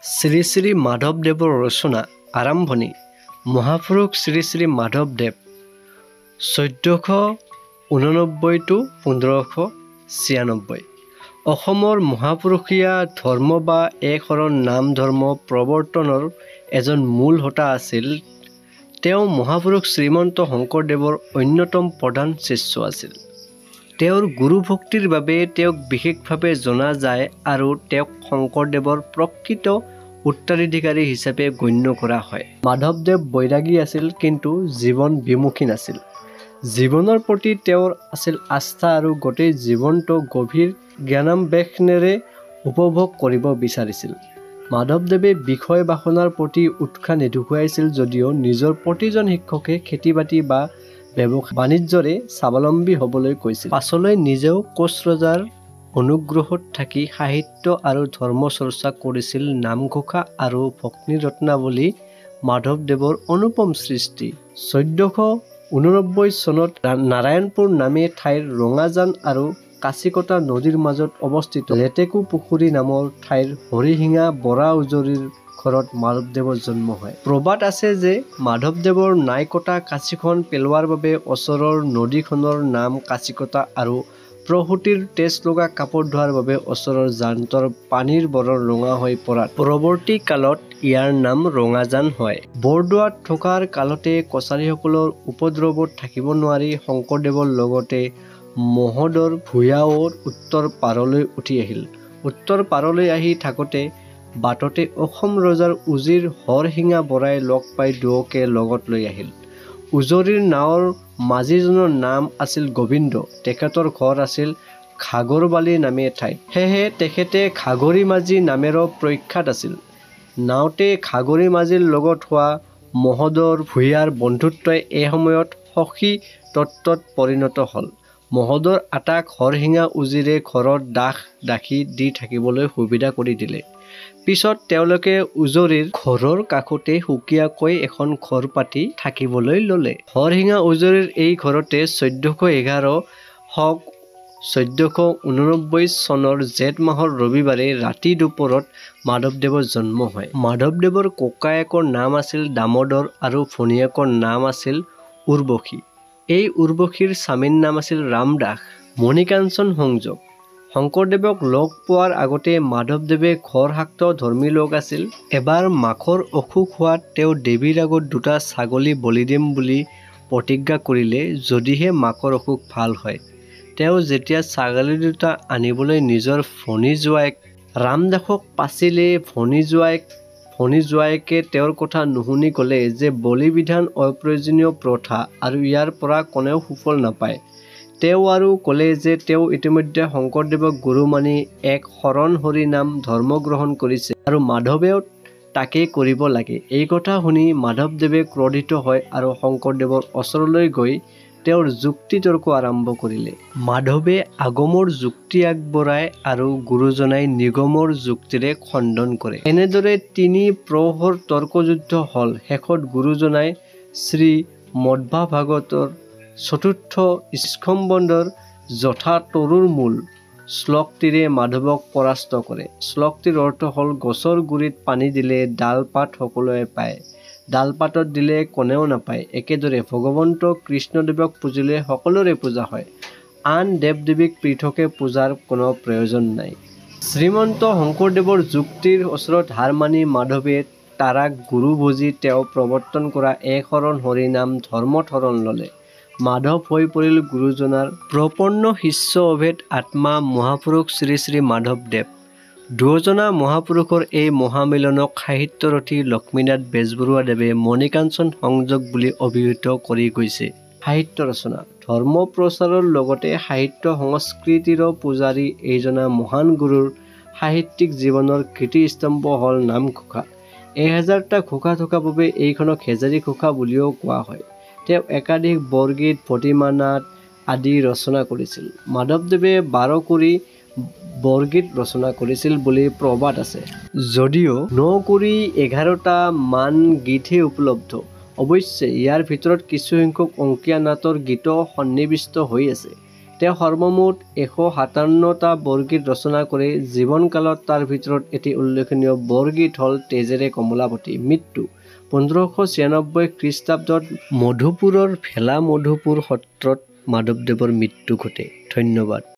শ্ৰী শ্ৰী মাধৱদেৱৰ ৰচনা আৰম্ভণি। মহাপুৰুষ শ্ৰী শ্ৰী মাধৱদেৱ 1489 টু 1596 অসমৰ মহাপুৰুষীয়া ধৰ্ম বা একশৰণ নাম ধৰ্ম প্ৰৱৰ্তনৰ এজন মূল হোতা আছিল। তেওঁ মহাপুৰুষ শ্ৰীমন্ত শংকৰদেৱৰ অন্যতম প্ৰধান শিষ্য আছিল। তেওঁৰ গুৰুভক্তিৰ বাবে তেওঁক বিশেষভাৱে জনা যায় আৰু তেওঁক শংকৰদেৱৰ প্ৰকৃত উত্তৰাধিকাৰী হিচাপে গণ্য কৰা হয়। মাধৱদেৱ বৈৰাগী আছিল, কিন্তু জীৱন বিমুখী নাছিল। জীৱনৰ প্ৰতি তেওঁৰ আছিল আস্থা আৰু গোটেই জীৱনটো গভীৰ জ্ঞানান্বেষণেৰে উপভোগ কৰিব বিচাৰিছিল। মাধৱদেৱে বিষয় বাসনাৰ প্ৰতি উৎসাহ নেদেখুৱাইছিল যদিও নিজৰ প্ৰতিজন শিক্ষকে খেতি-বাতি বা ব্যৱসায় বাণিজ্যৰে স্বাৱলম্বী হ'বলৈ কৈছিল। পাছলৈ নিজেও কোচ ৰজাৰ অনুগ্ৰহত থাকি সাহিত্য আৰু ধৰ্মচৰ্চা কৰিছিল। নামঘোষা আৰু ভক্তিৰত্নাৱলী মাধৱদেৱৰ অনুপম সৃষ্টি। 1489 চনত নাৰায়ণপুৰ নামে ঠাইৰ ৰঙাজান আৰু কাচিকটা নদীৰ মাজত অৱস্থিত লেটেকু পুখুৰী নামৰ ঠাইৰ হৰিশিঙা বৰা উজৰীৰ ঘৰত মাধৱদেৱৰ জন্ম হয়। প্ৰবাদ আছে যে মাধৱদেৱৰ নাইকটা কাঁচিখন পেলোৱাৰ বাবে ওচৰৰ নদীখনৰ নাম কাচিকটা আৰু প্ৰসূতিৰ তেজ লগা কাপোৰ ধোৱাৰ বাবে ওচৰৰ জানটোৰ পানীৰ বৰণ ৰঙা হৈ পৰাত পৰৱৰ্তী কালত ইয়াৰ নাম ৰঙাজান হয়। বৰদোৱাত থকাৰ কালতে কছাৰীসকলৰ উপদ্ৰৱত থাকিব নোৱাৰি শংকৰদেৱৰ লগতে মহোদৰ ভূঞাও উত্তৰ পাৰলৈ উঠি আহিল। উত্তৰ পাৰলৈ আহি থাকোঁতে বাটতে অসম ৰজাৰ উজীৰ হৰশিঙা বৰাই লগ পাই দুয়োকে লগত লৈ আহিল। উজৰীৰ নাৱৰ মাঝিজনৰ নাম আছিল গোবিন্দ। তেখেতৰ ঘৰ আছিল খাগৰবালি নামে ঠাইত। সেয়েহে তেখেতে খাগৰি মাঝি নামেৰেও প্ৰখ্যাত আছিল। নাওতে খাগৰি মাঝিৰ লগত হোৱা মহোদৰ ভূঞাৰ বন্ধুত্বই এসময়ত সখী তত্ত্বত পৰিণত হ'ল। মহোদৰ আতাক হৰশিঙা উজীৰে ঘৰত দাস-দাসী দি থাকিবলৈ সুবিধা কৰি দিলে। পিছত তেওঁলোকে উজৰীৰ ঘৰৰ কাষতে সুকীয়াকৈ এখন ঘৰ পাতি থাকিবলৈ ল'লে। হৰশিঙা উজৰীৰ এই ঘৰতে 1411 শক 1489 চনৰ জেঠ মাহৰ ৰবিবাৰে ৰাতি দুপৰত মাধৱদেৱৰ জন্ম হয়। মাধৱদেৱৰ ককায়েকৰ নাম আছিল দামোদৰ আৰু ভনীয়েকৰ নাম আছিল উৰ্বশী। এই উৰ্বশীৰ স্বামীৰ নাম আছিল ৰামদাস। মণিকাঞ্চন সংযোগ। শংকৰদেৱক লগ পোৱাৰ আগতে মাধৱদেৱে ঘৰ শাক্ত ধৰ্মী লোক আছিল। এবাৰ মাকৰ অসুখ হোৱাত তেওঁ দেৱীৰ আগত দুটা ছাগলী বলি দিম বুলি প্ৰতিজ্ঞা কৰিলে, যদিহে মাকৰ অসুখ ভাল হয়। তেওঁ যেতিয়া ছাগলী দুটা আনিবলৈ নিজৰ ভনীজোঁৱায়েক ৰামদাসক পাচিলে, ভনীজোঁৱায়েকে তেওঁৰ কথা নুশুনি ক'লে যে বলি বিধান অপ্ৰয়োজনীয় প্ৰথা আৰু ইয়াৰ পৰা কোনেও সুফল নাপায়। তেওঁ আৰু ক'লে যে তেওঁ ইতিমধ্যে শংকৰদেৱক গুৰু মানি এক শৰণ হৰি নাম ধৰ্ম গ্ৰহণ কৰিছে আৰু মাধৱেও তাকে কৰিব লাগে। এই কথা শুনি মাধৱদেৱে ক্ৰোধিত হয় আৰু শংকৰদেৱৰ ওচৰলৈ গৈ তেওঁৰ যুক্তি-তৰ্ক আৰম্ভ কৰিলে। মাধৱে আগমৰ যুক্তি আগবঢ়ায় আৰু গুৰুজনাই নিগমৰ যুক্তিৰে খণ্ডন কৰে। এনেদৰে তিনি প্ৰহৰ তৰ্কযুদ্ধ হ'ল। শেষত গুৰুজনাই শ্ৰীমদ্ভাগৱতৰ চতুৰ্থ স্কন্ধৰ যথা তৰুৰ মূল শ্লোকটিৰে মাধৱক পৰাস্ত কৰে। শ্লোকটিৰ অৰ্থ হ'ল গছৰ গুৰিত পানী দিলে ডাল-পাত সকলোৱে পায়, ডাল-পাতত দিলে কোনেও নাপায়। একেদৰে ভগৱন্ত কৃষ্ণদেৱক পূজিলে সকলোৰে পূজা হয়, আন দেৱ-দেৱীক পৃথকে পূজাৰ কোনো প্ৰয়োজন নাই। শ্ৰীমন্ত শংকৰদেৱৰ যুক্তিৰ ওচৰত হাৰ মানি মাধৱে তাৰাক গুৰু ভজি তেওঁ প্ৰৱৰ্তন কৰা একশৰণ হৰি নাম ধৰ্মত শৰণ ল'লে। মাধৱ হৈ পৰিল গুৰুজনাৰ প্ৰপন্ন শিষ্য অভেদ আত্মা মহাপুৰুষ শ্ৰী শ্ৰী মাধৱদেৱ। দুয়োজনা মহাপুৰুষৰ এই মহামিলনক সাহিত্যৰথী লক্ষ্মীনাথ বেজবৰুৱাদেৱে মণিকাঞ্চন সংযোগ বুলি অভিহিত কৰি গৈছে। সাহিত্য ৰচনা। ধৰ্ম প্ৰচাৰৰ লগতে সাহিত্য সংস্কৃতিৰো পূজাৰী এইজনা মহান গুৰুৰ সাহিত্যিক জীৱনৰ কীৰ্তিস্তম্ভ হ'ল নামঘোষা। 1000টা ঘোষা থকা বাবে এইখনক হেজাৰী ঘোষা বুলিও কোৱা হয়। তেওঁ একাধিক বৰগীত, ভটিমা নাট আদি ৰচনা কৰিছিল। মাধৱদেৱে 12 কুৰি বৰগীত ৰচনা কৰিছিল বুলি প্ৰবাদ আছে যদিও 9 কুৰি 11টা মান গীতহে উপলব্ধ। অৱশ্যে ইয়াৰ ভিতৰত কিছুসংখ্যক অংকীয়া নাটৰ গীতো সন্নিৱিষ্ট হৈ আছে। তেওঁ সৰ্বমুঠ 157টা বৰগীত ৰচনা কৰি জীৱনকালত তাৰ ভিতৰত এটি উল্লেখনীয় বৰগীত হ'ল তেজেৰে কমলাপতি। মৃত্যু 1596 খ্ৰীষ্টাব্দত মধুপুৰৰ ভেলা মধুপুৰ সত্ৰত মাধৱদেৱৰ মৃত্যু ঘটে। ধন্যবাদ।